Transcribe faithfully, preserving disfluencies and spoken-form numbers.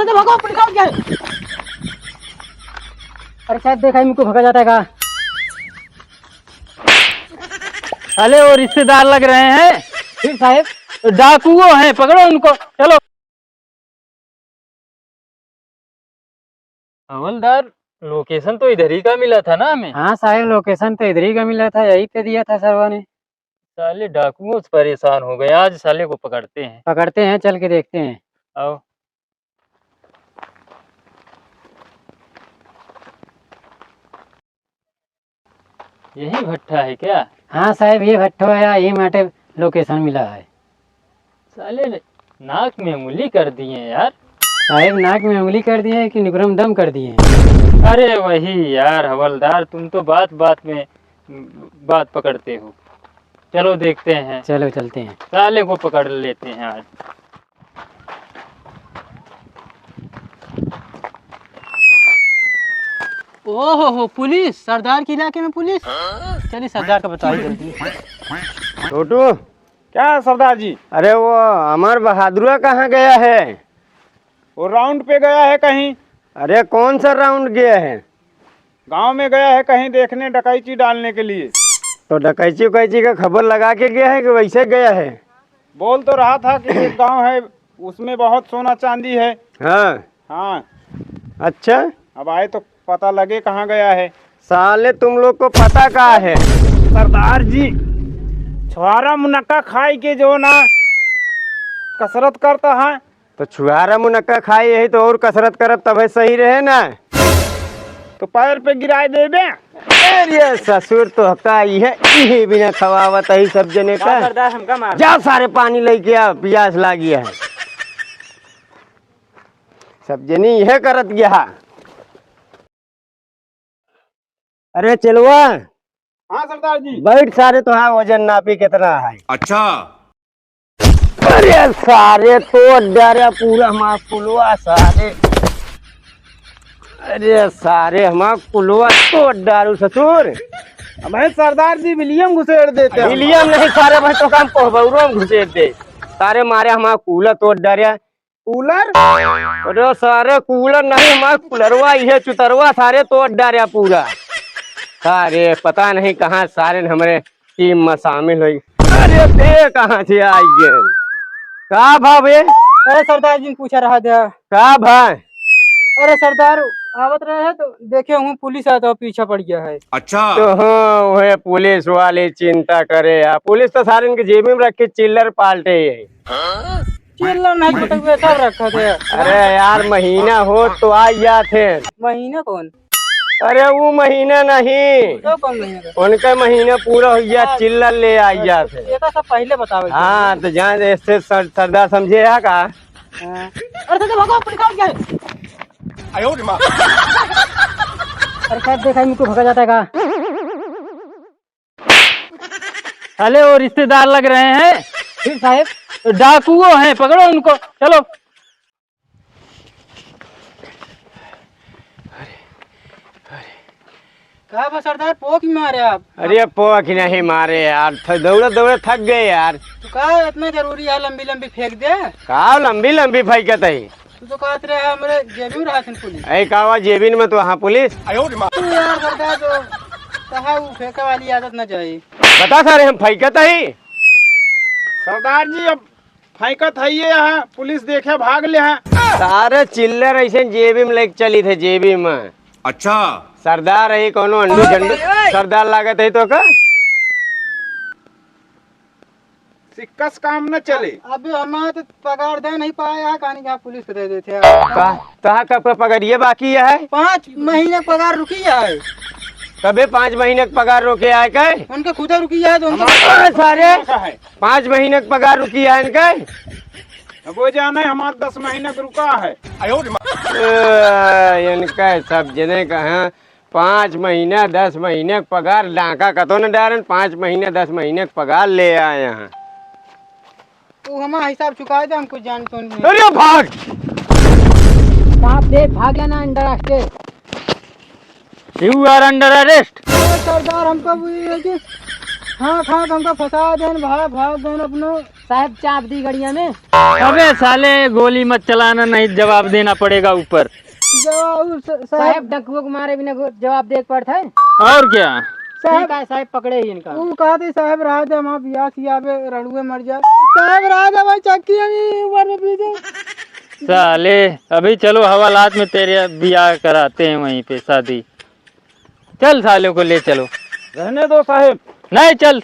तो भगो, पुलिस आ गया है। अरे साहब, देखा, इनको भगा जाता है का? अरे, वो रिश्तेदार लग रहे हैं। फिर साहब? डाकुओं हैं, पकड़ो उनको, चलो। हवलदार, location तो इधर ही का मिला था ना हमें? हाँ साहब, location तो इधर ही का मिला था, यही पे दिया था सरवा ने। साले डाकुओं से परेशान हो गए, आज साले को पकड़ते हैं। पकड़ते हैं, चल के देखते हैं। आओ। यही भट्ठा है क्या? हाँ साहब, ये भट्ठो है, यही माटे location मिला है। साले नाक में उंगली कर दिए यार। साहब, नाक में उंगली कर दिए कि निकरम दम कर दिए? अरे वही यार हवलदार, तुम तो बात बात में बात पकड़ते हो। चलो देखते हैं। चलो चलते हैं। साले को पकड़ लेते हैं आज। ओहो हो, पुलिस, सरदार के इलाके में पुलिस। चलिए सरदार का बताइए जल्दी। छोटू, क्या है सरदार जी? अरे वो अमर बहादुरा कहाँ गया है? वो round पे गया है कहीं। अरे कौन सा round गया है? गांव में गया है कहीं देखने, डकैती डालने के लिए। तो डकैती उकैती का खबर लगा के गया है कि वैसे गया है? बोल तो रहा था कि एक गांव है, उसमें बहुत सोना चांदी है। हाँ। हाँ। अच्छा। अब आए तो पता लगे कहाँ गया है। साले तुम लोग को पता का है? सरदार जी, छुहारा मुनक्का खाई के जो ना कसरत करता है। तो छुहारा मुनक्का खाई यही तो और कसरत करब तबे सही रहे ना। तो पैर पे गिराए देबे। अरे ससुर तो का इहे, इहे बिना खवावत है सब जने का का। सरदार हमका मार। जा सारे पानी लेके आ, पियास लागी है। सब जनी इहे करत गया। अरे चेलवा। हाँ सरदार जी। बैठ सारे, तोहार वजन नापी कितना है। अच्छा। अरे सारे तोड़ डारे पूरा हमार कुलवा सारे। अरे सारे हमार कुलवा तोड़ डारू ससुर। अबे सरदार जी विलियम घुसेड़ देते हैं। विलियम नहीं सारे भाई तो काम कोहबौरो में घुसेड़ दे। सारे मारे हमार कूलर तोड़ डारे। कूलर? अरे सारे कूलर नहीं, हमार कुलरवा, इहे चुतरवा सारे तोड़ डारे पूरा। सारे पता नहीं कहाँ सारे ने हमरे टीम में शामिल होई। अरे ते कहाँ से आई गए? का भा बे? अरे सरदार जी ने पूछा रहा था। का भा? अरे सरदार आवत रहे हैं तो देखे हूँ पुलिस आता पीछा पड़ गया है। अच्छा। तो हाँ, वह पुलिस वाले चिंता करे यार। पुलिस तो सारे इनके जेबी में रख के चिल्लर पालटे है। चिल्लर नहीं तो तक सब रखा थे। अरे यार, महीना हो तो आ जात है। महीना कौन? अरे वो महीना नहीं, तो कौन महीना था? उनका महीना पूरा हो गया, हाँ। चिल्लर ले आ जात है। ये तो सब पहले बतावे के हाँ, चाही। तो जान ऐसे सर-, सरदार समझे है का? हाँ। अरे तो भगो, पुलिस आ गया है। अरे साहब, देखा, इनको भगा जाता है का? अरे, वो रिश्तेदार लग रहे हैं। फिर साहब? डाकुओं हैं, पकड़ो उनको, चलो। का बा सरदार, पोक ही मारे आप? अरे, पोक ही नहीं मारे यार, थ-, दौड़े दौड़े थक गए यार। तो का इतना जरूरी है लंबी लंबी फेंक दे? का लंबी लंबी फेंकत है? तू तो कहत रहे हमरे जेबी में रहत हन पुलिस। ऐ कावा जेबिन में तो हाँ पुलिस। तू यार बता दो, कहा वो फेंके वाली आदत न जाए। बता सारे हम फेंकत ही। सरदार जी अब फेंकत है ये यहाँ, पुलिस देखे भाग ले हैं। सारे चिल्लर ऐसे जेबी में लेके चली थे जेबी में। अच्छा। सरदार है कोनो अंडू झंडू सरदार लागत है तो का? सिक्का से काम न चले। अबे हमार तो पगार दे नहीं पाया है, कहानी जहाँ पुलिस को दे देते हैं। का? तहा कब का पगार ये बाकी है? पाँच महीने पगार रुकी है। कबे पाँच महीने के पगार रोके आए के? उनके खुदे रुकी है तो उनके हमारे अरे सारे! का है? पाँच महीने के पगार रुकी है इनके? अब वो जाने हमार दस महीने के रुका है। ए, इनका सब जने का, हाँ, पाँच महीना, दस महीने के पगार, डाका कतो न डारन, पाँच महीने, दस महीने के पगार ले आए हैं। तू हमारा हिसाब चुका दे, हम कुछ जान सुन नहीं। अरे भाग! साहब, देख, भाग जाना under arrest। You are under arrest। अरे सरदार, हमको वो ये कि हाँ, हाँ, हमका फंसा देन, भाग, भाग देन अपनो। साहेब, चाप दी गड़िया में। अबे साले, गोली मत चलाना, नहीं जवाब देना पड़ेगा ऊपर। जवाब, स-, साहेब, साहेब, डकुओ के मारे बिना गो-, जवाब दे पड़त है। और क्या? साहेब, ठीक है साहेब, पकड़े ही इनका। ऊ कहत ही, "साहेब, रहा दे, हमार बियाह सियाबे, रड़ुए मर जाए।" साहेब, रहा दे भाई, चक्की अभी ऊपर में पी दे। साले, अभी चलो हवालात में तेरे बियाह कराते हैं वहीं पे शादी। चल, साले को ले चलो। रहने दो साहेब। नहीं, चल।